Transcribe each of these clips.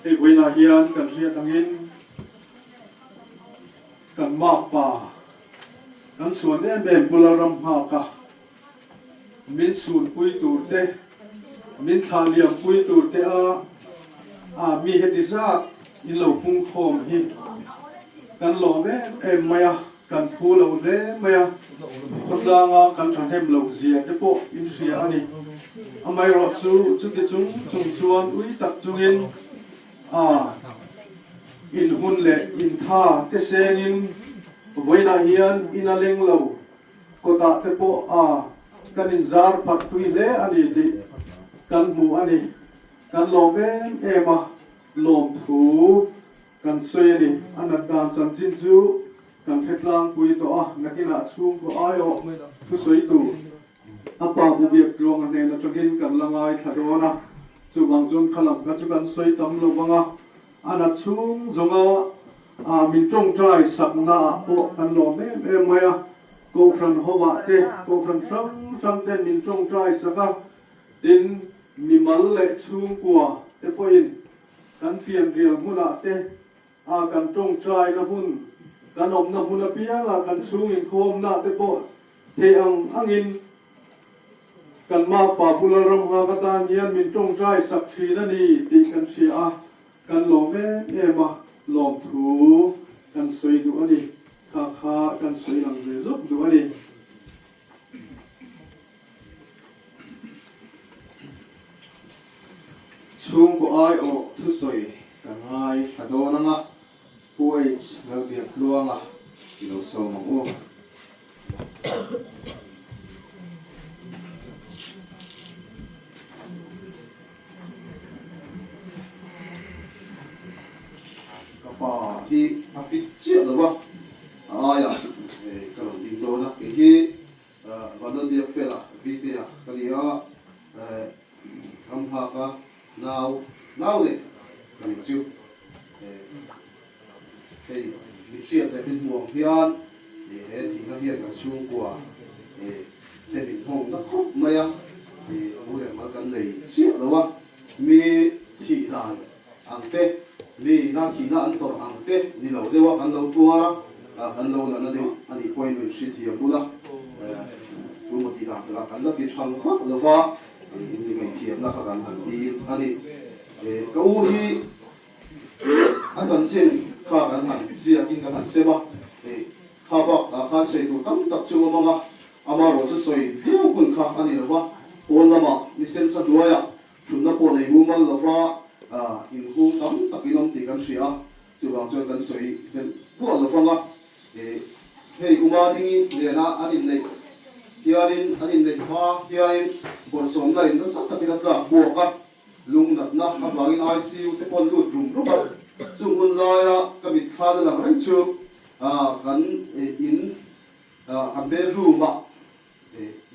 Hei vawiinah hian kan hriat angin kan makpa kan chhuan em em Pu Lalramnghaka min chhunpui tur te, min thlah liampui tur te a a mi heti zat in lo pungkhawm hi kan lawm em em mai a, kan phu lo hle mai a, khawtlanga kan thahnem loh zia te pawh in hria a ni. Amaherawhchu chuti chung chung chuan ui tak chungin a in hun leh in tha te sengin vawiinah hian in a leng lo. Kawtah te pawh a kan inzar phat tui hle a ni tih kan hmu a ni. Kan lawm em em a, lawmthu kan sawi a ni. A nat dan chanchin chu kan hre tlangpui tawh a, nakinah chhungkaw aiawh thusawi tur a pa bu biak tluanga hnen atangin kan la ngaithla dawn a, chuvang chuan kha lam kha chu kan sawi tam lo vang a. A nat chhung zawnga min tawngtai sakna ah pawh kan lawm em em mai a, Kohhran hovah te, Kohhran hrang hrang ten min tawngtai sak a, tin mimal leh chhungkua te pawhin kan fianrial hmunah te a kan tawngtaina hun, kan awmna hmun apiangah kan chhung inkhawmna te pawh theih ang angin kan makpa Pu Lalramnghak atan hian min tawngtai sak thin a ni tih kan hria a. Kan lawm em em a, lawmthu kan sawi duh a ni. Kha kha kan sawi lang ve zawk duh a ni. Chhungkaw aiawh thusawi ka ngai thla dawn ang a, Pu H Lalbiaktluanga i lo sawm ang u. Ka pa hi a fit chiah lo a, a aiah ka lo ding dawn a, kei hi Vanlalbiak Fela Vite-a ka ni a, Ramnghaka nau nau leh ka ni chu. Hei mihriat leh min hmuang hian he thihna hian kan chhungkua te min nghawng na khawp mai a, u leh mal kan nei chiah lo a, mi thih dan ang te, mi na thihna an tawrh ang te ni lo deuh a kan lo tuar a, kan lo la na deuh a nih pawhin min hrithiam bul a, tu maw tih dan takah kan la ti thang vak lo va, in mi ngaihthiamna kha kan han dil a ni. Ka u hi. A chanchin kha kan han ziakin kan han sem a, hei kha bak ah khan sawi tur tam tak chu awm ang a, amaherawh chu sawi viau hun kha a ni lo va, pawn lamah ni sensa hnuaiah thutna pawh nei mumal lo va inhung tam tak in awm tih kan hria a, chuvang chuan kan sawi belh kuah lo vang a, hei Uma dingin nena an inneih hianin an inneih hma hianin bawrhsawmna in nasa takin a tlak buak a. Lungnatna avangin ICU te pawh lut rum rum a, chung hun laia ka mitthla na lang reng chu kan in kan bedroom ah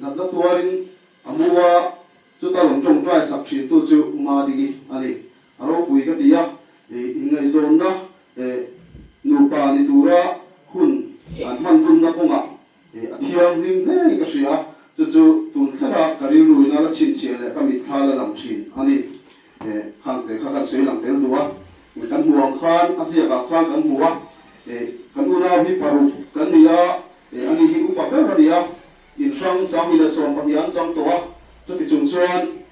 natna tuarin a mu a, chuta rawn tawngtai sak thin tu chu Uma Dingi a ni. A ropui ka ti a, inngaihzawnna nupa ni tura hun an hman dunna kawngah A thianghlim hle ka hria a, chu chu tun thlenga ka rilruina la chhinchhiah leh ka mitthla la lang thin a ni. Khang te kha kan sawi lang tel duh a, kan hmuh ang khan a ziakah khan kan hmu a, kan unau hi paruk kan ni a, ani hi upa ber a ni a, inhrang chang 1012 an chang tawh a, chuti chung chuan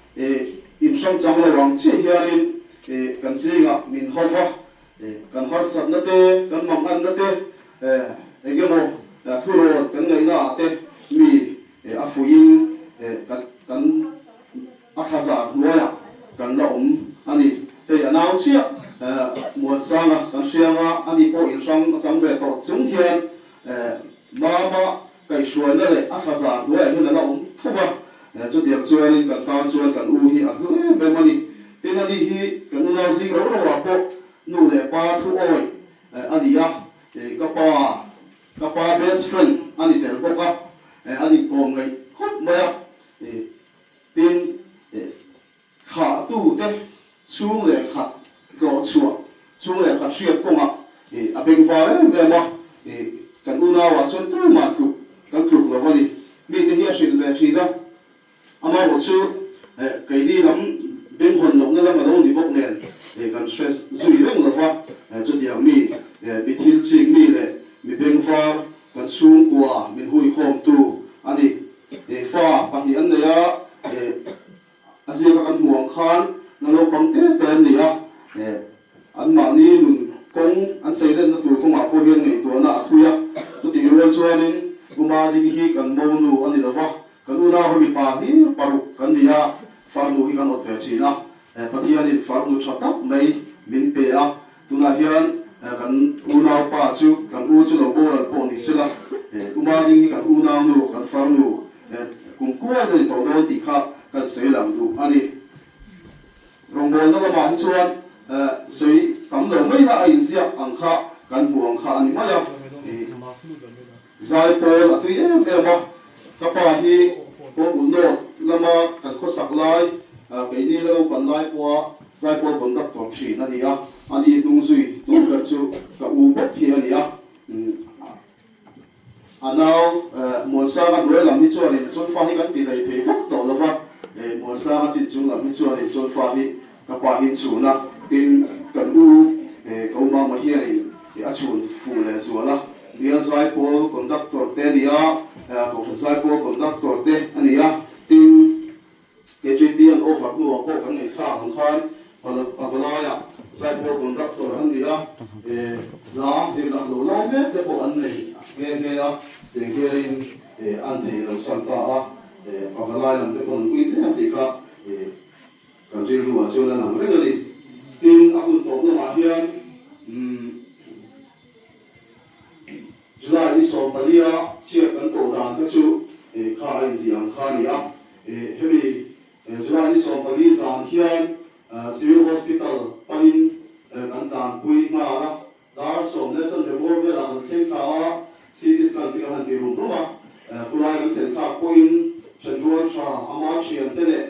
inhrang chang lo ang chiah hianin kan zingah min ho va, Kan harsatna te, kan manganna te, eng emaw thurawn kan ngaihna ah te mi a fuihin kan a thlazar hnuaiah kan la awm a ni. Hei a nau chiah Muansanga kan hrianga a ni pawh inhrang a chang ve tawh chung hian Mama kaihhruaina leh a thlazar hnuaiah hian a la awm tho va, chutiang chuanin kan tan chuan kan u hi a hlu em em a ni. Tin, ani hi kan unau zing ro ro ah pawh nu leh pa thu awi a ni a, ka pa, ka pa best friend a ni tel bawk a, a ni kawm ngaih khawp mai a. Tin, Thlahtute chhung leh khat tlawh chhuah, chhung leh khat hriat kawngah a beng var em em a, kan unauah chuan tumah tluk kan tluk lo a ni. Mite hi a hrilh ve thin a, amaherawh chu keini lam beng hawn lohna lam a lo ni bawk nen kan hre Na naupang te te an ni a, anmahni nun kawng an seilenna tur kawngah pawh hian ngaihtuahna a thui a. Chutih rual chuanin Uma ding hi kan monu a ni lo va, kan unau hi mipa hlir paruk kan ni a, farnu hi kan awt ve thin a. Pathianin farnu tha tak mai min pe a, tunah hian kan unaupa chu kan u chu lo boral pawh ni sela, Uma ding hi kan unaunu, kan farnu kum kual a ni tawh dawn tih kha kan sawi lang duh a ni. Rawngbawlna lamah hi chuan sawi tam lo mai la a inziak ang kha kan hmu ang kha a ni mai a. Zai pawl a tui em em a, ka pa hi Kawngkulh North lama kan khawsak lai, keini la naupan lai pawha zaipawl conductor thin a ni a, ani hnung zui tur ber chu ka u bawk hi a ni a. A nau Muansanga hnuai lam hi chuanin Solfa hi kan ti hlei thei vak tawh lo va, Muansanga chin chung lam hi chuanin Solfa hi ka pa hi chhun a, tin kan u ka u Mama hianin a chhun fuh leh zual a, Bial Zaipawl Conductor te a ni a, Kohhran Zaipawl Conductor te a ni a, tin KJP an offer hnuah pawh kan ngaihthlak ang khan Pavalaiah Zaipawl Conductor an ni a, hla zir dak lo lai mek te pawh an nei nghe nghe a, tiang hianin an thei lo san ta a, Pavalai lam te pawh an ui hle ang tih kha kan rilruah chuan a lang reng a ni. Tin, a hun tawp lamah hian July ni 14-a chhiat kan tawh dan kha chu kha a inziah ang kha a ni a. Hemi July ni 14 zan hian Civil Hospital panin kan tlanpui nghal a. Dar sawm leh chanve bawr velah kan thleng thla a, CT scan te kan han ti rum rum a. Khulai kan thlen thlak pawhin thenrual tha ama thiante leh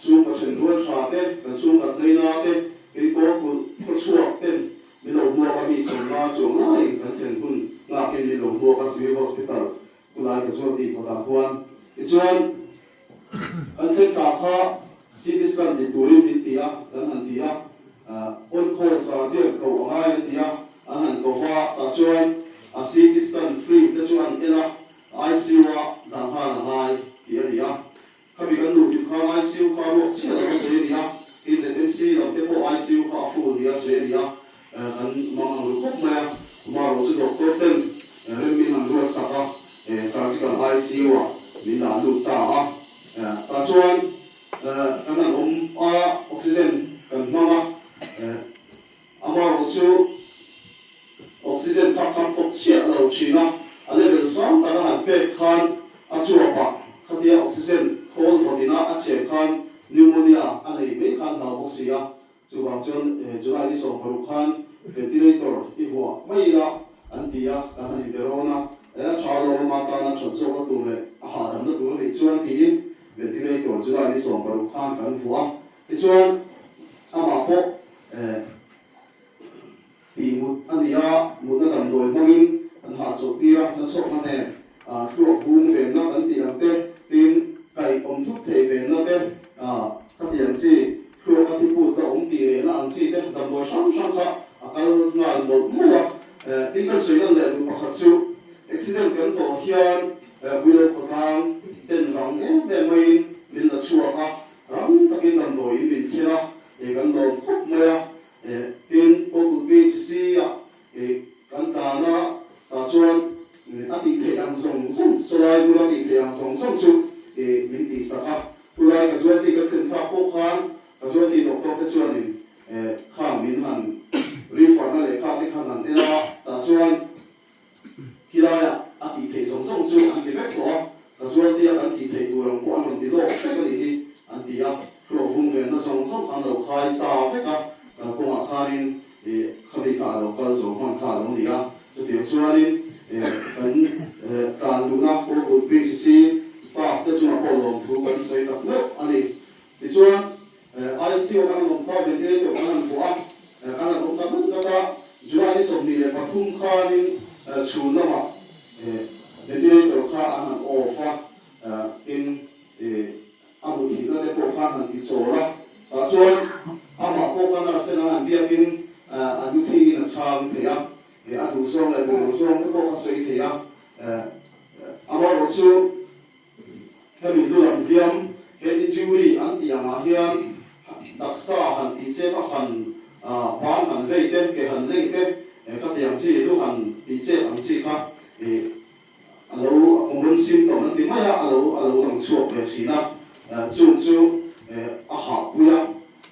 Chhungkaw thenrual tha te, kan chhungkat naina te, in kawlkulh khawchhuak ten min lo hmuak a, mi sawmna chuang laiin kan thlen hun nghakin min lo hmuak a Civil Hospital khulai ka zual tih kawtah khuan. Tichuan, kan thlen thla kha CT scan ti turin min ti a, kan han ti a, on call surgeon ko a ngai an ti a, an han ko va, tah chuan a CT scan film te chu an en a, ICU-ah dah nghal a ngai tih a ni a. Khami kan nu hlim khan ICU kha ruak chiah lo a sawi a ni a, KZNC lam te pawh ICU kha a full ni a sawi a ni a, kan mang ang ru khawp mai a, amaherawh chu doctor ten rem min han ruat sak a, surgical ICU ah min dah lut ta a, tah chuan kan han awm a, oxygen kan hmang a, amaherawh chu Oxygen kha kham khawp chiah lo thin a, a level sang tak a han pek khan a chuap a, khatia oxygen khawl vawtin a a chhem khan pneumonia a nei mai khan hlau bawk si a, chuvang chuan July ni 16 khan ventilator i vuah mai ila an ti a, kan han inbe rawn a, e a tha lo ama tana that zawkna tur leh a hahdamna tur a nih chuan tiin ventilator July ni 16 khan kan vuah a, tichuan amah pawh Tih mut a ni a, mutna damdawi hmangin an hahchawlh tir a, nachhawkna nen thluak vung venna kan tih ang te, tin kaih awm thut thei venna te, khatiang chi thluak a thiput la awm tih rehna ang chi te damdawi hrang hrang kha a kal nghal mawlh mawlh a. Tin kan sawi lan leh duh pakhat chu accident kan tawh hian Puilo khawtlang ten rang em em maiin min la chhuak a, rang takin damdawiin min thlen a, kan lawm khawp mai a. Tin, Pawlkulh PHC-ah kan tlan a, tah chuan a tih theih ang zawng zawng, sawlai bula tih theih ang zawng zawng chu min tihsak a. Khulai casualty kan thlen thlak pawh khan casualty doctor te chuanin kha min han refer-na lehkha te khan han en a, tah chuan Khilaiah a tih theih zawng zawng chu an ti vek tawh a, casualty-a kan tih theih tur ang pawh an rawn ti lawk vek a nih hi, an ti a. Hlawh vung venna zawng zawng kha an lo khai sa vek a, kalkawngah khanin khami kha a lo kal zo hman kha a lo ni a. Chutiang chuanin kan tlan duhna Purple PCC staff te chungah pawh lawmthu kan sawi tak meuh a ni. Tichuan, ICU kan han awm kha ventilator kan han vuah a, kan han awm ta hman tak a, July ni 23 khanin chhun lamah ventilator kha an han off a, tin a muthilhna te pawh khan han ti chawl a, tah chuan amah pawh kha nurse ten an han biakin a nuthingin a chhang thei a, a duhzawng leh duhloh zawng te pawh kha sawi thei a, amaherawhchu, Hemi lu lam hliam, head injury, an tih angah hian taksa han tih chet a han ban han vei te, ke han leng te, khatiang chi lu han tih chet ang chi kha a lo a common symptom an ti mai a, a lo a lo lang chhuak ve thin a, chung chu a hahpui a.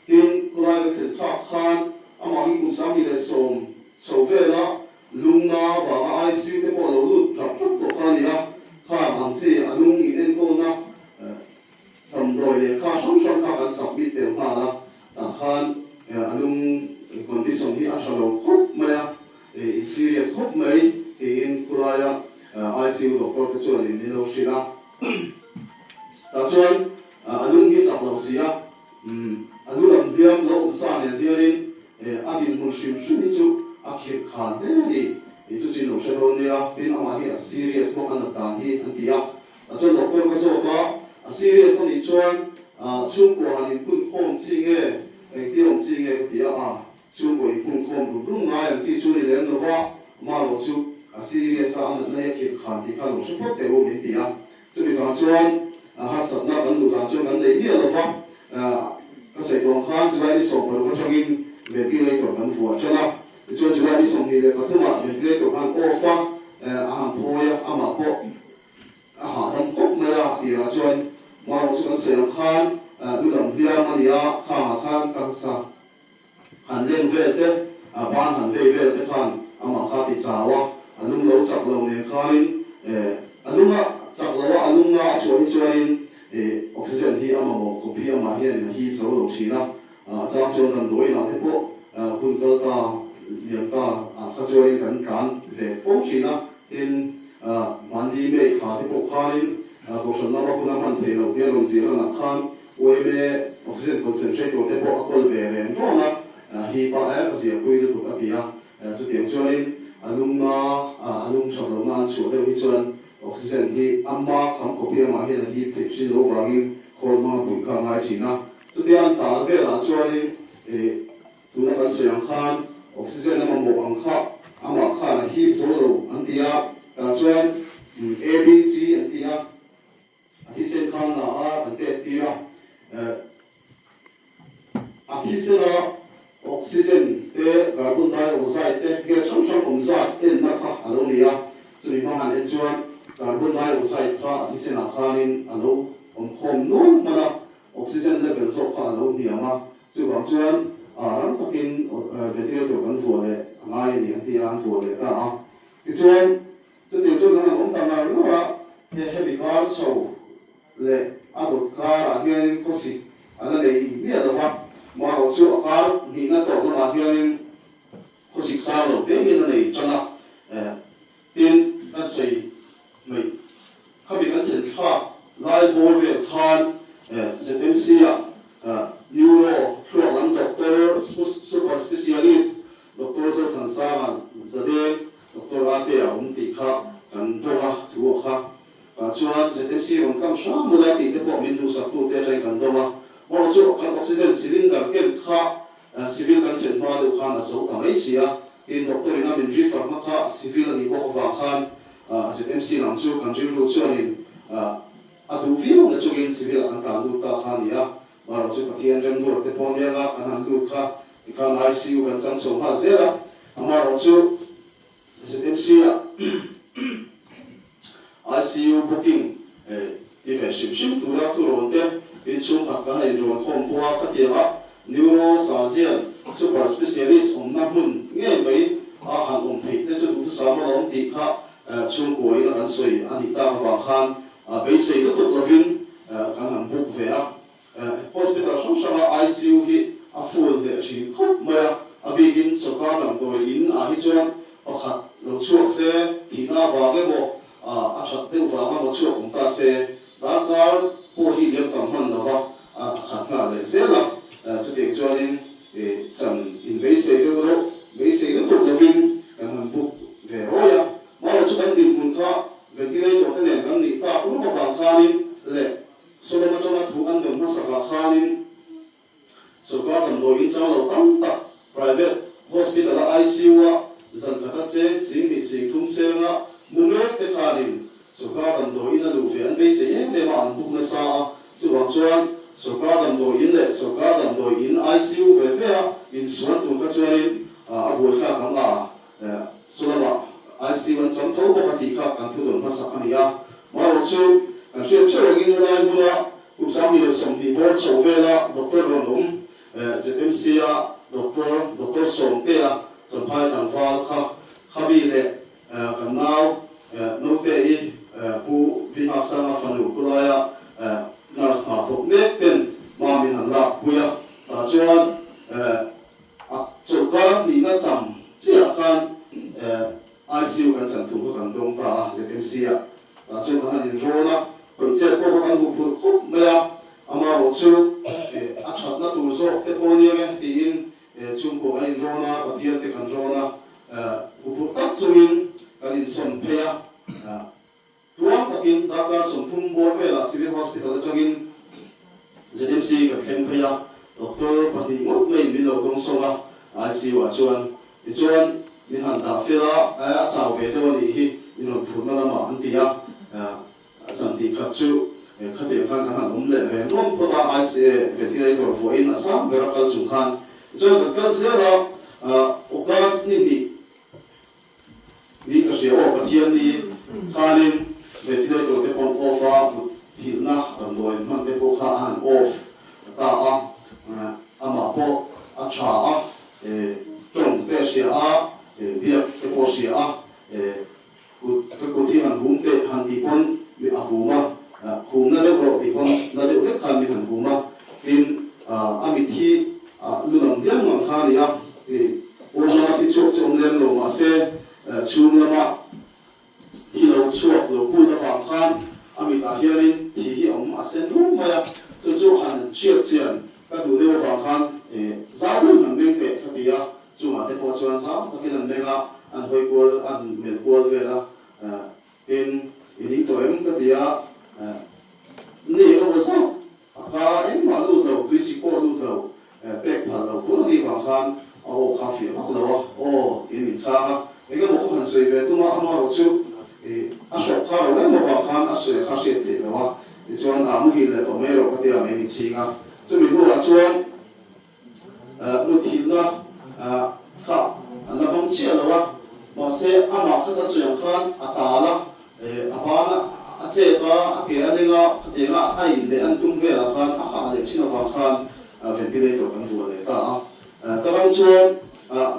Tin, khawlai ka thlen thlak khan amah hi kum 2010 chho vela lungna vanga ICU te pawh a lo lut tlap tlap tawh kha a ni a, khang ang chi a lung in enkawlna damdawi lehkha hrang hrang kha kan submit tel nghal a, tah khan a lung condition hi a tha lo khawp mai a, in serious khawp mai tiin khulaia ICU doctor te chuan in min lo hrilh a, tah chuan a lung hi chak lo si a, a lu lam hliam lo awm sa nen hianin a dinhmun hrim hrim hi chu a khirh khan hle a ni, chu chu in lo hre dawn nia, tin amah hi a serious bawk a nat dan hi an ti a. A chuan doctor ka zawk a, a serious a nih chuan chhungkua han inphun khawm chi nge, engtia awm chi nge ka ti a, a chhungkua inphun khawm rum rum ngai ang chi chu ni lem lova, amah erawh chu a serious a, a natna hi a khirh khan tih kha lo hre phawt teh u min ti a. Chumi zan chuan harsatna kan duh zan chuan kan neih miah lova, ka sawi tawh ang khan July ni 16 atangin ventilator kan vuah tan a, tichuan July ni 23 ah ventilator khan off a, a han phawi a, amah pawh A hahdam khawp mai a, tirah chuan Marawh chu kan sawi ang khan lu lam hliam a ni a, khangah khan taksa han leng vel te, a ban han vei vel te khan amah kha ti chau a, a lung lo chak lo nen khanin a lung a chak lo a, a lung na a chhuah hi chuanin oxygen hi a mamawh khawp hi amah hianin a hip zo lo thin a, a chang chuan damdawiin ah te pawh hun kal ta liam ta ah kha chuanin kan tlan ve fo thin a, Tin, mahni mei kha te pawh khanin Kohhran lama hun a hman theih loh hian rawn zir lanah khan UMA Oxygen Concentrator te pawh a kawl ve reng rawn a, hi pa em a ziahpui lutuk a ti a. Chutiang chuanin a lungna, a lung that lohna an chhuah deuh hi chuan Oxygen hi ama kham khawp hi amah hian a hip theih thin loh vangin khawl hmanga puih kha a ngai thin a. Chutia an tal velah chuanin Tuna kan sawi ang khan oxygen a mamawh ang kha amah khan a hip zo lo an ti a, tah chuan ABG an ti a, a thisen khan la a kan test tir a, a thisena oxygen te carbon dioxide te gas hrang hrang awm zat enna kha a lo ni a, chumi hmang han en chuan carbon dioxide kha a thisenah khanin a lo awm khawm nual hman a, oxygen level zawk kha a lo hniam a. Chuvang chuan ram takin ventilator kan vuah leh a ngai a ni an ti a, an vuah leh ta a. Tichuan, chutiang chuan kan han awm ta ngar ngar a, he hemi kar chho leh a dawt karah hianin khawsik a la nei miah lo va, marawh chu a kar hnihna tawh lamah hianin khawsik sang lo tlemin a nei tan a. Tin, kan sawi mai khami kan thlen thlak lai bawr vel khan ZMC-ah Neuro thluak lam doctor, super specialist Doctor Zothansanga Zadeng, Doctor Ate a awm tih kha kan dawng a, thu a kha. Tah chuan ZMC rawn kam hram mula tih te pawh min duhsak tute atangin kan dawng a. Maw chu kan oxygen cylinder ken kha civil kan thlen hma deuh khan a zo ta mai si a. Tin, doctor in a min refer hma kha civil a nih bawk avang khan ZMC lam chu kan rilru chuanin a duh viau na chungin civil ah kan tlan lut ta kha a ni a. Marawh chu Pathian remruat te pawh nia nga kan han lut kha tikhan ICU kan chang chho nghal zel a. Amarawh chu ZMC ah ICU booking ti ve hrim hrim tura thurawn te tin chhungkhat kan han inrawn khawm pawh a, khatianga Neuro Surgeon Super Specialist awmna hmun ngei mai a han awm theih te chu duhthusam alawm tih kha chhungkua ina kan sawi a nih tak avang khan beisei lutuk lovin kan han book ve a. Hospital hrang hranga ICU hi a full hneh thin khawp mai a, a bikin sawrkar damdawi in ah hi chuan pakhat lo chhuak se, thihna avang emaw a that deuh vang emaw chhuak awm ta se, darkar pawh hi liam tam hman lova a khat nghal leh zel a, chutiang chuanin chan inbeisei deuh reuh beisei lutuk lovin kan han book ve rawi a, marawh chu kan dinhmun kha ventilator te nen kan nih tak rup avang khanin leh Sodom atanga thu an dawn hmasakah khanin sorkar damdawi in chang lo tam tak private hospital-a ICU-a zan khata cheng 2000 3000 senga mu mek te khanin sorkar damdawi in a luh ve an beisei em em a, an buk nasa a. Chuvang chuan sorkar damdawi in leh sorkar damdawi in Insuan tur kha chuanin a buaithlak ang a, chulama ICU an cham tho bawk a tih kha kan thudawn hmasak a ni a. Marawhchu, kan hriat theuh angin helai hmuna kum 2020 bawr chhoh vela doctor rawn awm ZMC-a doctor, Doctor Sawmtea Champhai tlangval kha khami leh kan nau Note-i Pu Vihasanga fanu khulaia nurse hna thawk mek ten hma min han lak pui a, tah chuan a chawlhkar hnihna cham chiah khan ICU kan chan thu kha kan dawng ta a, ZMC-ah. Tah chuan kan han inrawn a, khawihchet pawh kha kan hmu phurh khawp mai a, amaherawh chu a thatna tur zawk te pawh nia nge tiin chhungkua kan inrawn a, Pathian te kan rawn a, hmu phurh tak chungin kan insawn phei a. Tluang takin darkar 30 bawr velah Civil Hospital atangin ZMC kan thleng phei a, doctor pahnih ngawt maiin min lo dawngsawng a, ICU ah chuan. Tichuan, min han dah fel a, a chau ve deuh a nih hi, min rawn phurhna lamah an ti a, a chan tih khat chu khatiang khan kan han awm leh reng rawng phawt a, ICA ventilator vuahin a sang ber a kal chung khan. Tichuan, kan kal zel a, August ni hnih Ni ka hria aw Pathian ni khanin ventilator te pawh an off a, mut thilhna damdawi hman te pawh kha a han off ta a, amah pawh a tha a, tawng te a hria a, biak te pawh a hria a, kut ka kut hi han hum teh han tih pawn mi a hum a, khum na deuh rawh tih pawn na deuh vek khan min han hum a, tin a mit hi lu lam diam ngang kha a ni a. Pawn lama thi chhuak chu awm lem lo mahse chhung lama thi lo chhuak lo put avang khan a mitah hianin thi hi a awm a sen rum mai a, chu chu han hriat chian ka duh deuh avang khan zau deuhin an meng teh ka ti a, chungah te pawh chuan zau takin an meng a, an hawi kual an melh kual vel a, tin i ning tawh em ka ti a, ni emaw zauh A ka engmah lut lo, tuisik pawh lut lo, pek phal lo bur a nih vang khan a aw kha fiah vak lo a, aw tiin min chhang a, eng emaw khaw han sawi ve tum a, amaherawh chu a hrawk kha ro em avang khan a sawi kha hriat theih lo a, tichuan a muhil leh tawh mai erawh ka tia mai min chhing a, chumi hnuah chuan muthilhna kha an la hmang chiah lo a, mahse amah kha kan sawi ang khan a tal a, A ban a chet a, a ke a leng a, khatiang a a in leh an tum velah khan a hah leh thin avang khan ventilator kan vuah leh ta a. Ta ram chuan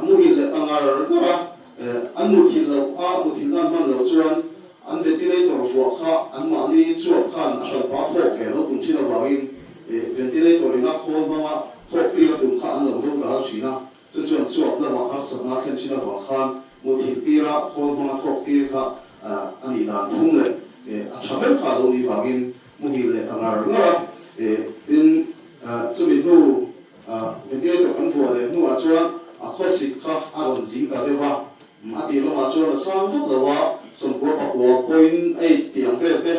muhil leh ta ngar ngar a, an muthilh loh a, muthilh nan hman loh chuan an ventilator vuah kha anmahni chuap khan a hranpa thawk ve lo tum thin avangin ventilator ina khawl hmanga thawk tir a tum kha an lo do dal thin a. Chu chuan chuap lamah harsatna thlen thin avang khan muthilh tira khawl hmanga thawk tir kha a nih dan thung leh a tha ber kha a lo nih vangin muhil leh ta ngar ngar a. Tin, chumi hnu ventilator kan vuah leh hnuah chuan a khawsik kha a rawn zing ta deuh a. A tih lamah chuan a sang vak lo a, 99 point eight tih ang vel te,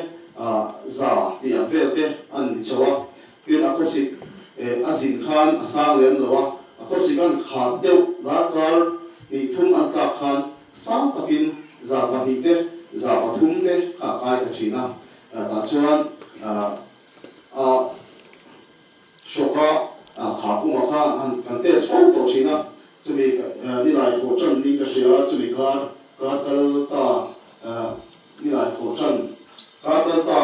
za tih ang vel te a ni chho a. Tin, a khawsik a zin khan a sang lem lo a, a khawsik an khat deuh darkar hnih thum an tlak khan sang takin 200 te, 300 te kha a kai ta thin a. Tah chuan a hrawka kha pumah khan han kan test fo tawh thin a, chumi nilai thawh tan niin ka hria a, chumi kar kar kal ta nilai thawh tan kar kal ta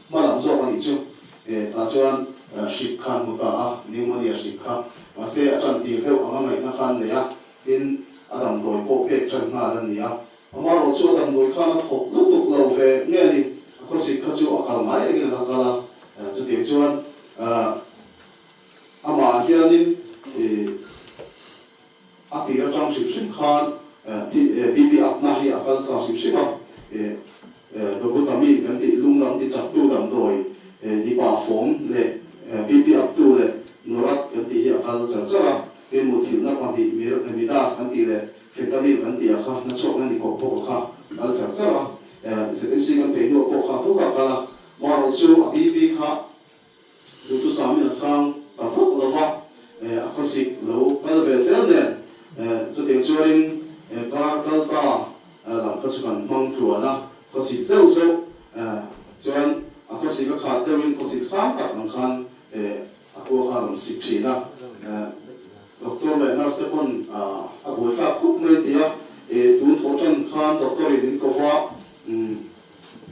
Hma lam zawk a nih chu. Tah chuan hrip kha an hmu ta a, pneumonia hrip kha. Mahse a tan tir deuh anga ngaihna kha an nei a, tin a damdawi pawh pek tan nghal a ni a. Amaherawh chu a damdawi khan a thawk lutuk lo ve nge ni, a khawsik kha chu a kal ngai rengin a la kal a. Chutiang chuan amah hianin A tir atang hrim hrim khan BP up-na hi a kal sa hrim hrim a, Dobutamine kan tih lung lam tichaktu damdawi Nipa fawm leh BP up-tu leh Norad kan tih hi a kal char char a, tin muthilhna pahnih Midas kan tih leh Fentanyl kan tih a kha nachhuakna ni kawp bawk a kha kal char char a, ZMC kan phei hnuah pawh kha thuk a kal a, marawh chu a BP kha Duhthusam in a sang ta vak lo va, a khawsik lo kal ve zel nen chutiang chuanin kar kal ta lam kha chu kan hmang tluan a, khawsik zeuh zeuh chuan a khawsik a khat deuhin khawsik sang tak ang khan a khua kha a rawn sik thin a. A buaithlak khawp mai a ti a, tun thawh tan khan doctor in min ko va,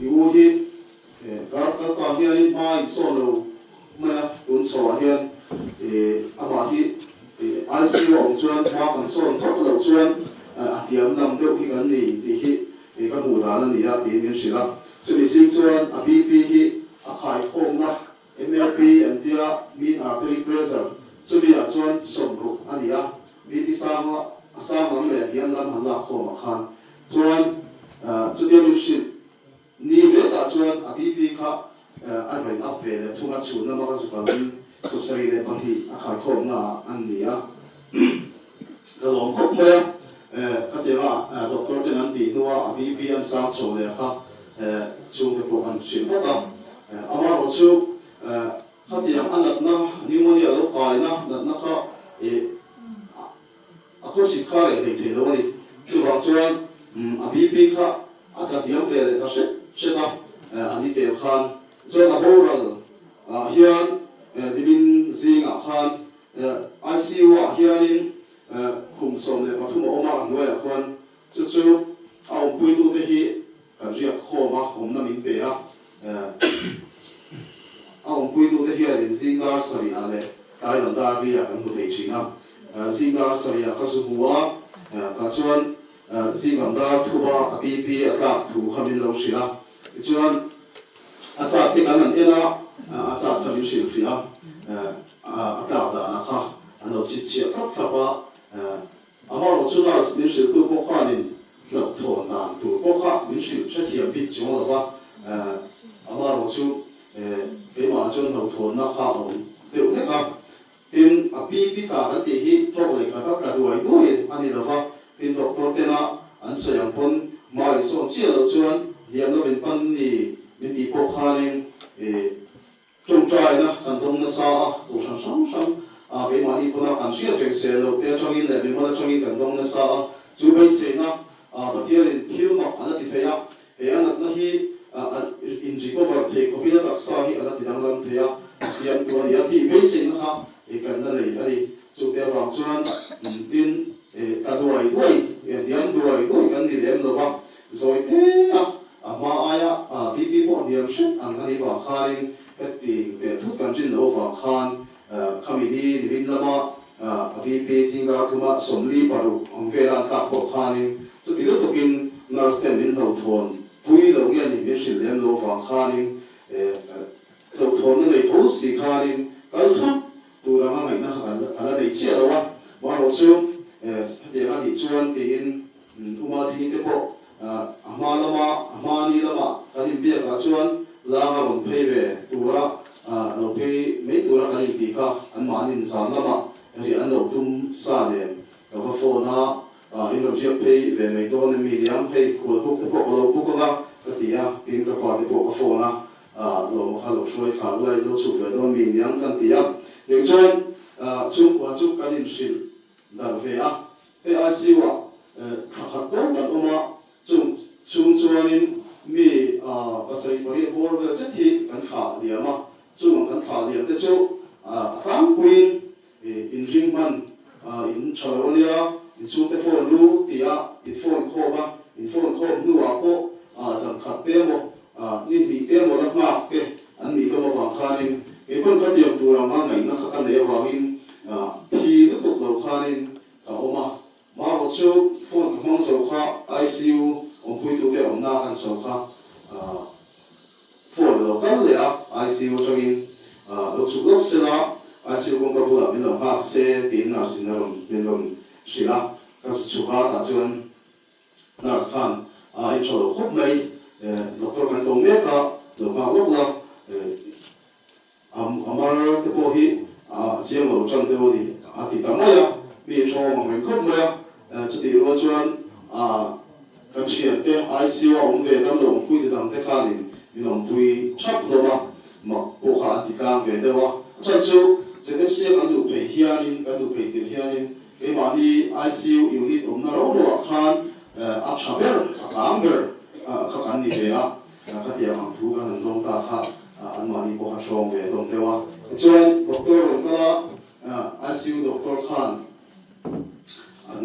i u hi kar kalpa hianin hma insawn lo mai a, tun chho ah hian amah hi ICU a awm chuan hma kan sawn phawt loh chuan a hliam lam deuh hi kan ni tih hi ka hmuh dan a ni a tiin min hrilh a, chumi zing chuan a BP hi a khaikhawmna MAP an tia mean artery pressure chumi ah chuan 60 a ni a, BP sang a sang lam leh a hniam lam han lak khawm ah khan chuan chutia min hrilh ni ve tah chuan a BP kha a rawn up ve leh thung a, chhun lama ka zu kalin 72 a khaikhawm na ah an ni a, ka lawm khawp mai a, khatianga doctor ten an tih hnua a BP an sang chho leh kha chhungte pawh kan hrilh vat a, amaherawhchu khatiang a natna pneumonia lo kaina natna kha a khawsik kha reh hlei thei lo a ni. Chuvang chuan a BP kha a tla hniam ve leh ta hret hret a, a ni tel khan chuan a boral ah hian nimin zingah khan ICU ah hianin khum 13 a awm a, a hnuaiah khuan Chu chu a awmpuitute hi kan riak khawm a, awmna min pe a. A awmpuitute hianin zing dar sarihah leh tlai lam dar riah kan hmu thei thin a. Zing dar sarihah ka zu hmu a, tah chuan zing lam dar thuba a BP a tlak thu kha min lo hrilh a. Tichuan a chak te kan han en a, a chak kha min hrilhfiah a, a tlak danah kha an lo chhitchhiah thlap thlap a. Amaherawh chu nurse min hrilhtu pawh khanin hlauhthawn dan tur pawh kha min hrilh hrethiam bik chuang lo va, amaherawh chu keimahah chuan hlauhthawnna kha a awm deuh hlek a. Tin, a pi pi tla kan tih hi thawk leh khat a tla duai duai a ni lo va, tin doctor tena an sawi ang pawn hma insawn chiah loh chuan hliam lo in pan ni min tih pawh khanin Tawngtaina kan dawng nasa a, kohhran hrang hrang a keimahni pawna kan hriat reng sel loh te atangin leh mimal atangin kan dawng nasa a, chu beiseina Pathianin thil mak a la ti thei a, he a natna hi in recover thei khawpin a taksa hi a la ti danglam thei a, a siam tu a ni a tih beiseina kha kan la nei a ni. Chute avang chuan tin tla duai duai, hniam duai duai kan ni lem lo va, zawi te a A hma aia BP pawh hniam hret ang a nih vang khanin heti teh thut kan rin loh vang khan khami ni nimin lama a BP zingdar thuma 46 ang vela an tlak pawh khanin chuti lutukin nurse ten min hlauhthawn pui lo nge ni min hrilh lem loh vang khanin hlauhthawnna nei tho si khanin kal thut tur anga ngaihna kha a la nei chiah lo a, marawh chu hetiang a nih chuan tiin Uma Dini te pawh a hma lama a hma ni lama kan inbiakah chuan langa rawn phei ve tura lo phei mai tura kan intih kha anmahni inzam lama riah an lo tum sa nen ka va phone a, in rawn riak phei ve mai dawn em mi niang hei khual buk te pawh ka lo buk anga ka ti a, tin ka pa te pawh ka phone a, lawma kha lo hruai thla luai lo chhuk ve dawn mi niang kan ti a, tiang chuan chhungkua chu kan inhrilh darh ve a. Hei ICU ah thla khat dawn kan awm a, chung chhung chuanin mi 78 bawr vel zet hi kan thlah liam a, chung ang kan thlah liam te chu a tlangpuiin inring hman in tha lo a nia, inchhungte phone lu tia in phone khawm a, in phone khawm hnuah pawh zan khat te emaw ni hnih te emaw la nghak te an nih hlawm avang khanin kei pawn khatiang tur anga ngaihna kha ka nei avangin thi lutuk lo khanin Ka awm a, marawh chu phone ka hmang zo kha ICU awmpuitute awmna kan chho kha phone a lo kal leh a, ICU atangin lo chhuk lawk se la, ICU kawngka bulah min lo nghak se tiin nurse in a rawn min rawn hrilh a, ka zu chhuk a tah chuan nurse khan a intha lo khawp mai, doctor kan ko mek a, lo nghak lawk la. A mar te pawh hi a chiang lo tan deuh a ni, a ti ta mai a, mi thawm ang reng khawp mai a. Chutih rual chuan kan thiante ICU a awm ve dam lo awmpui te dang te khanin min awmpui thap hlawm a, mak pawh kha an ti tlang ve deuh a. A chhan chu ZFC a kan luh phei hianin, kan luh phei tir hianin keimahni ICU unit awmna ro roah khan a tha ber, a tlang ber kha kan ni ve a. Khatiang ang thu kan han dawng ta kha anmahni pawh kha hrawng ve hlawm deuh a. Tichuan doctor rawn kal a, ICU doctor khan an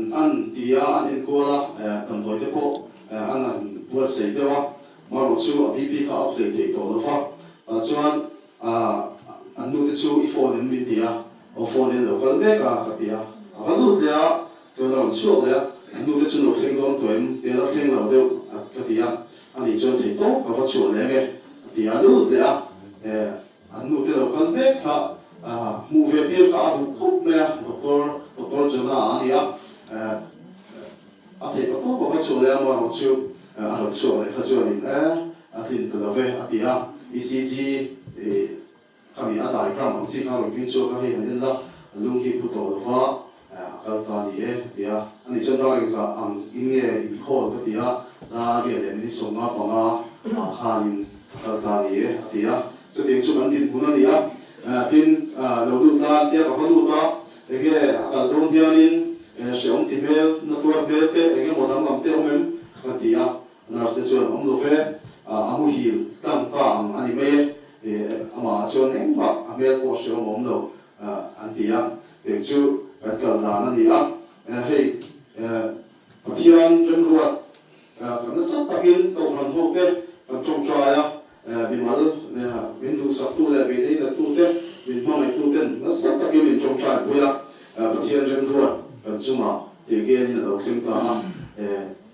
ti a, an enkual a, damdawi te pawh an han buatsaih deuh a, marawh chu a BP kha a up hlei thei tawh lo va, tah chuan an nu te chu i phone em min ti a, aw phone in lo kal mek a ka ti a, a va lut leh a, chuan a rawn chhuak leh a, an nu te chu lo thleng dawn tawh em tia la thleng lo deuh ka ti a, ani chuan thei tawp ka va chhuah leh nge a ti a, lut leh a, An nu te lo kal mek kha hmuh ve tir kha a duh khawp mai a, Doctor Doctor Jonah a ni a, a theih ta tawp a va chhuah leh a, amaherawh chu a rawn chhuak leh kha chuanin a tlin ta lo ve a ti a, ECG khami a diagram ang chi kha a rawn keng chhuak a, hei han en la, a lung hi phu tawh lo va, a kal ta a ni e a ti a, ani chuan dar engzah ang in nge inkhawl ka ti a, dar riat leh minute 55 ah khanin a kal ta a ni e a ti a, chutiang chu kan dinhmun a ni a, tin lo lut la an tia ka va lut a, enge a kal dawn hianin hrehawm ti hmel, na tuar hmel te enge maw danglam te awm em ka ti a, nurse te chuan awm lo ve, a muhil tlang ta ang a ni mai e, amah ah chuan engmah a hmel pawh hrehawm a awm lo an ti a. Tih chu kan kal dan a ni a, hei Pathian remruat kan nasa takin Kohhran ho te kan tawngtai a, mimal min duhsaktu leh beihneinatu te, min hmangaihtu ten nasa takin min tawngtai pui a, Pathian remruat kan chungah tih ngenin a lo thleng ta a,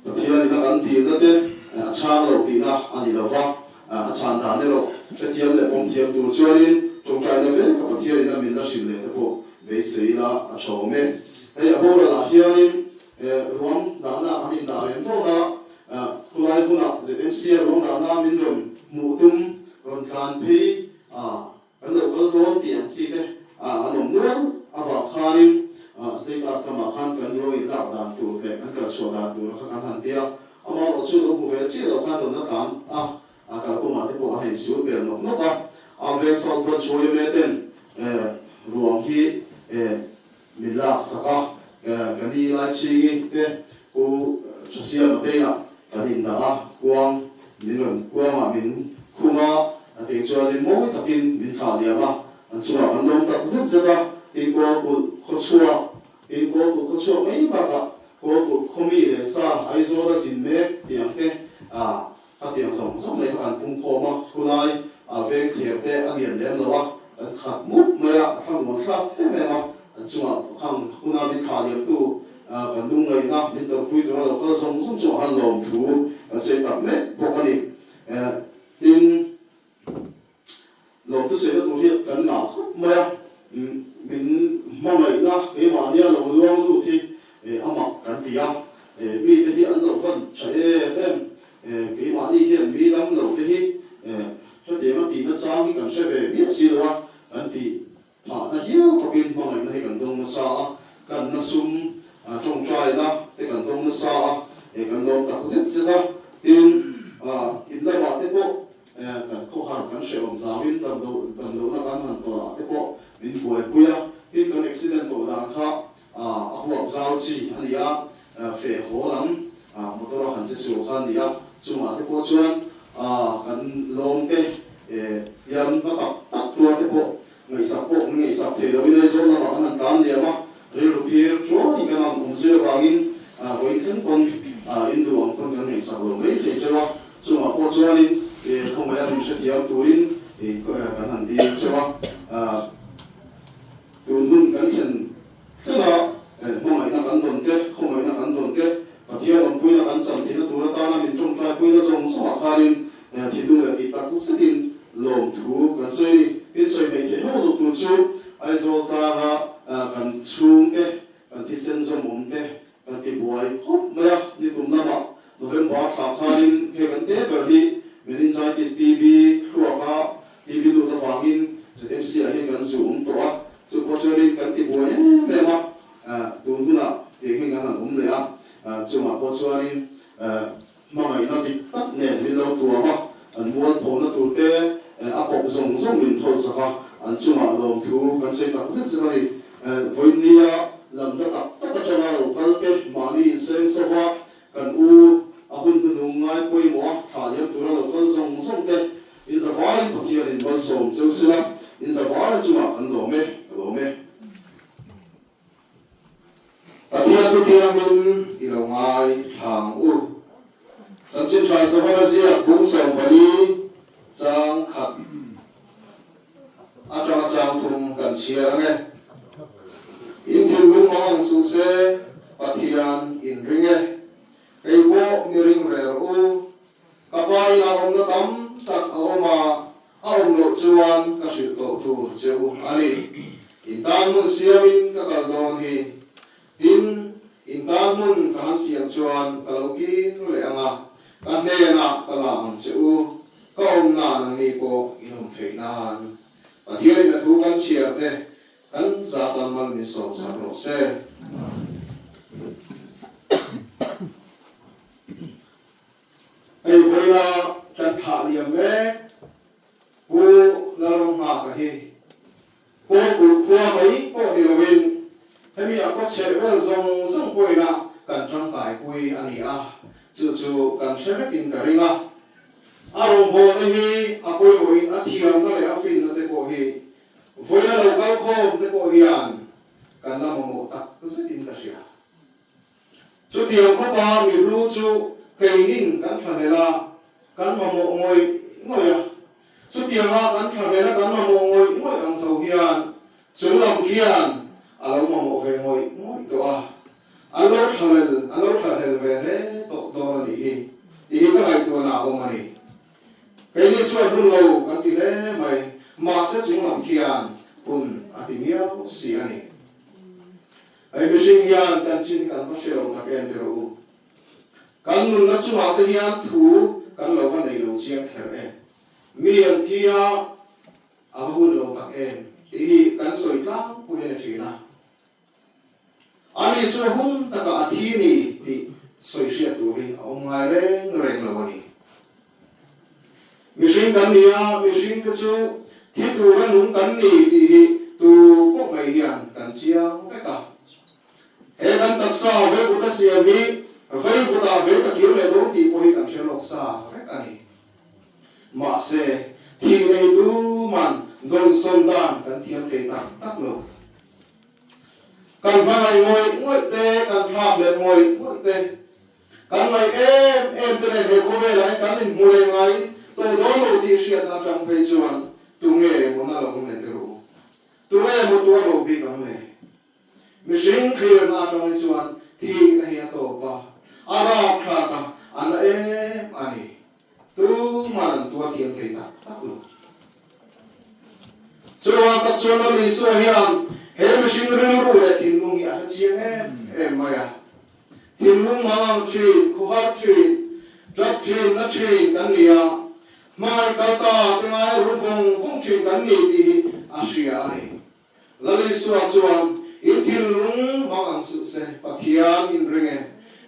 Pathian ina kan dilna te a chhang lo tihna a ni lo va, a chhan dan erawh hrethiam leh pawm thiam tur chuanin tawngtaina veka Pathian ina min la hrilh leh te pawh beisei ila a tha awm e. Hei a boralah hianin ruang dahna an indah reng dawn a, khulai hmunah ZMC a ruang dahna min rawn hmuh tum rawn tlan phei a, Kan lo kal dawn tih ang chi te an awm nual avang khanin status lamah khan kan ruang in lak dan tur leh kan kal chhuah dan tur kha kan han ti a, amaherawh chu lo hmu ve chiah lo khan rawn la tlan a, a kalkawngah te pawh a han insiul vel nawk nawk a, a veng South Branch yma ten ruang hi min lak sak a, ka ni lai chhingi te Pu Thasiama te inah kan indah a, kuang min rawn kuangah min khum a, a tih chuanin mawi takin min thlah liam a, an chungah kan lawm tak zet zet a, tin kawl kulh khaw chhuak, tin kawl kulh khaw chhuak mai bakah kawl kulh khaw mi leh sa Aizawl a zin mek tih ang te a Khatiang zawng zawng mai kha kan pung khawm a, khulai a veng thler te a lian lem lo a, kan khat mup mai a, a thlamuan thlak em em a, an chungah khang huna min thlah liamtu kan lungngaihna min tawrhpui tura lo kal zawng zawng chungah khan lawmthu kan sawi tak mek bawk a ni. Tin, Lawmthu sawina tur hi kan ngah khawp mai a, min hmangaihna keimahnia lo luang lut hi a mak kan ti a, mite hi an lo van tha em em, keimahni hian mi dam lo te hi hetianga tihna chang hi kan hre ve miah si lo a, kan tih Phahna hial khawpin hmangaihna hi kan dawng nasa a, kan na sum tawngtaina te kan dawng nasa a, kan lawm tak zet zet a. Tin, in lamah te pawh kan khawhar kan hrehawm hlauin damlohna kan han tawrhah te pawh min buaipui a. Tin, kan accident tawh dan kha a huap zau chi a ni a, feh haw lam motor a han che sual kha a ni a, chungah te pawh chuan kan lawm te hliam na tak tak tuar te pawh ngaihsak pawh kan ngaihsak thei loin Aizawl lamah kan han tlan liam a, rilru phir chuai kan han awm zui avangin vawiin thleng pawn in duh ang pawn kan ngaihsak lo mai thei cheu a, chungah pawh chuanin khawngaih a min hrethiam turin kan han dil cheu a. Tun hun kan thlen thleng a, hmangaihna kan dawn te, khawngaihna kan dawn te, Pathian awmpuina kan chan theihna tur atana min tawngtaipuina zawng zawngah khanin thinlung leh tih tak zetin lawmthu kan sawi a ni. Tin, sawi hmeih theih ho loh tur chu Aizawl tlanga kan chhungte, kan thisen zawm awm te kan ti buai khawp mai a. Nikum lamah November thla khanin hei kan te ber hi meningitis TB thluaka TB lut avangin ZMC ah hian kan zu awm tawh a, chu pawh chuanin kan ti buai em em a, tun hunah tiang hian kan han awm leh a, chungah pawh chuanin hmangaihna dik tak nen min lo tuam a, an mualphawhna tur te a pawp zawng zawng min thawlsak a, an chungah lawmthu kan sawi tak zet zet a ni. Vawiinnia lamna tak tak atanga lo kal te mahni inseng sova kan u a hun hnuhnung ngai pawimawh a thlah liam tura lo kal zawng zawng te In zavaiin Pathianin malsawm cheu sila, in zavai chungah kan lawm e, ka lawm e. Pathian thu thiangin Ngaithla ang u. Chanchin Tha Savana ziak bung 14 chang khat atanga chang thum kan chhiar ang e. In thinlung mang ang suh se, Pathian in ring e. Kei pawh mi ring ve rawh u. Ka pa inah awmna tam tak a awm a, a awm loh chuan ka hrilh tawh tur che u a ni. In tan hmun siamin ka kal dawn hi. Tin, in tan hmun ka han siam chuan ka lo kir leh ang a, ka hnenah ka la ang che u, ka awm nan ang ni pawh in awm theih nan. Pathianin a thu kan chhiar te kan zatan mal min sawmsak rawh se. Hei vawiina kan thlah liam mek Pu Lalramnghaka hi Kawlkulh khua mai pawh ni loin hemi a khaw chheh vel zawng zawng pawhina kan tangkaipui a ni a, chu chu kan hre vekin ka ring a. A rawngbawlna hi a pawimawhin a thiamna leh a finna te pawh hi vawiina lo kalkhawm te pawh hian kan la mamawh tak zetin ka hria. Chutiang khawpa mihlu chu keinin kan thlahlel a, kan mamawh ngawih ngawih a. Chutianga kan thlahlel a kan mamawh ngawih ngawih ang tho hian chung lam khian a lo mamawh ve ngawih ngawih tawh a, an lo thlahlel, an lo thlahlel ve hle tawh dawn a nih hi tih hi ka ngaihtuahna a awm a ni. Keini chuan hun lo kan ti hle mai, mahse chung lam khian hun a ti miau si a ni. Hei mihring hian kan chin hi kan va hre lo tak em ti rawh u. Kan nunna chungah te hian thu kan lo va nei lo chiang kher em. Mi an thi a, a va hun lo tak em tih hi kan sawi tlangpui a ni thin a. Ani chu a hun takah a thi ni tih sawi hriat tur hi a awm ngai reng reng lo a ni. Mihring kan ni a, mihring te chu thi tura nung kan ni tih hi tu pawh mai hian kan chiang vek a. He kan taksa veivuta siam hi veivutah vei ta kir leh dawn tih pawh hi kan hre lawk sa vek a ni. Mahse, thih nei tuman dawnsawn dan kan thiam thei tak tak lo. Kan hmangaih ngawih ngawih te, kan thlak leh ngawih ngawih te, Kan ngaih em em te nen he khawvelah hian kan inhmu leh ngai tawh dawn lo tih hriatna atang phei chuan tunge emaw na lo ang le tirh u? Tunge emaw tuar lo bik ang le? Mihring thlirna atang hi chuan thihna hi a tawp a, a rapthlak a, a na em a ni. Tuman an tuar thiam thei tak tak lo. Chuvang tak chuan Lal Isua hian he mihring rilru leh thinlung hi a hre chiang em em mai a. Thinlung mangang thin, khuhar thin, tap thin, na thin kan ni a, hmangaih kal ta te ngai ru vawng vawng thin kan ni tih hi a hria a ni. Lal Isua chuan, In thinlung hmang ang suh se, Pathian in ring e.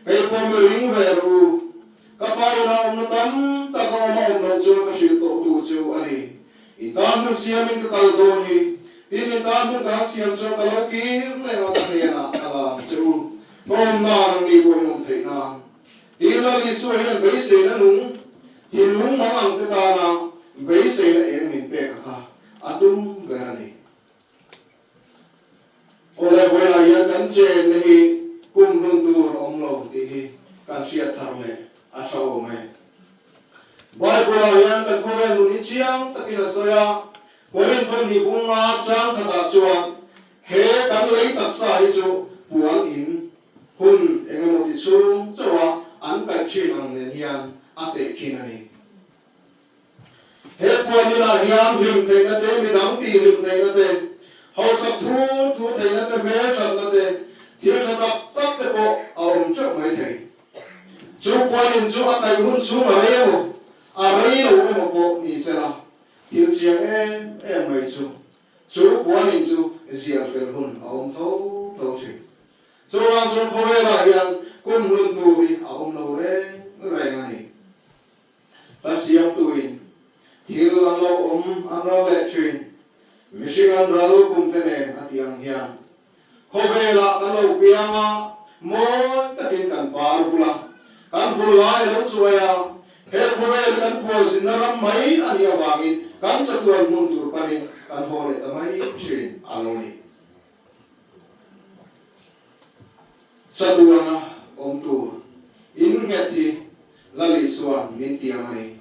Kei pawh mi ring ve rawh u. Ka pa ina awmna tam tak a awm a awm loh chuan ka hrilh tawh tur che u a ni. In tan hmun siamin ka kal dawn hi. Tin, in tan hmun ka han siam chuan ka lo kir leh ang a, ka hnenah ka la ang che u. Ka awm nan ang ni pawh in awm theih nan. Tin, Lal Isua hian beiseina nung, thinlung mang ang te tana beiseina eng min pek a kha a tum ber a ni. Awle vawilah hian kan chenna hi kum hlun tur a awm lo tih hi kan hriat thar leh a tha awm e. Bible-ah hian kan khawvel nun hi chiang takin a sawi a, Korinth ni bunga chang khatah chuan he kan lei taksa hi chu puan in hun eng emaw ti chhung chauha an kaih thin ang nen hian a tehkhin a ni. He puanginah hian hlim theihna te, midang tih hlim theihna te, hausak thur thur theihna te, hmelthatna te, thil tha tak tak te pawh a awm teuh mai thei. Chu puanin chu a kaih hun chhung a rei emaw, a rei lo emaw pawh ni sela, thil chiang em em mai chu, chu puanin chu ziah fel hun a awm tho tho thin. Chuvang chuan khawvelah hian kum hlun tur hi a awm lo reng reng a ni. Hla siamtuin thil an lo awm an ral leh thin, mihring an ral kum te nen a tih ang hian khawvelah kan lo piang a, mawi takin kan par vul a, kan vul lai a lo chuai a, he khawvel kan khualzinna ram mai a nih avangin kan chatuan hmun tur panin kan haw leh ta mai thin a lo ni. Chatuana awm tur. Isuan min tiam a ni.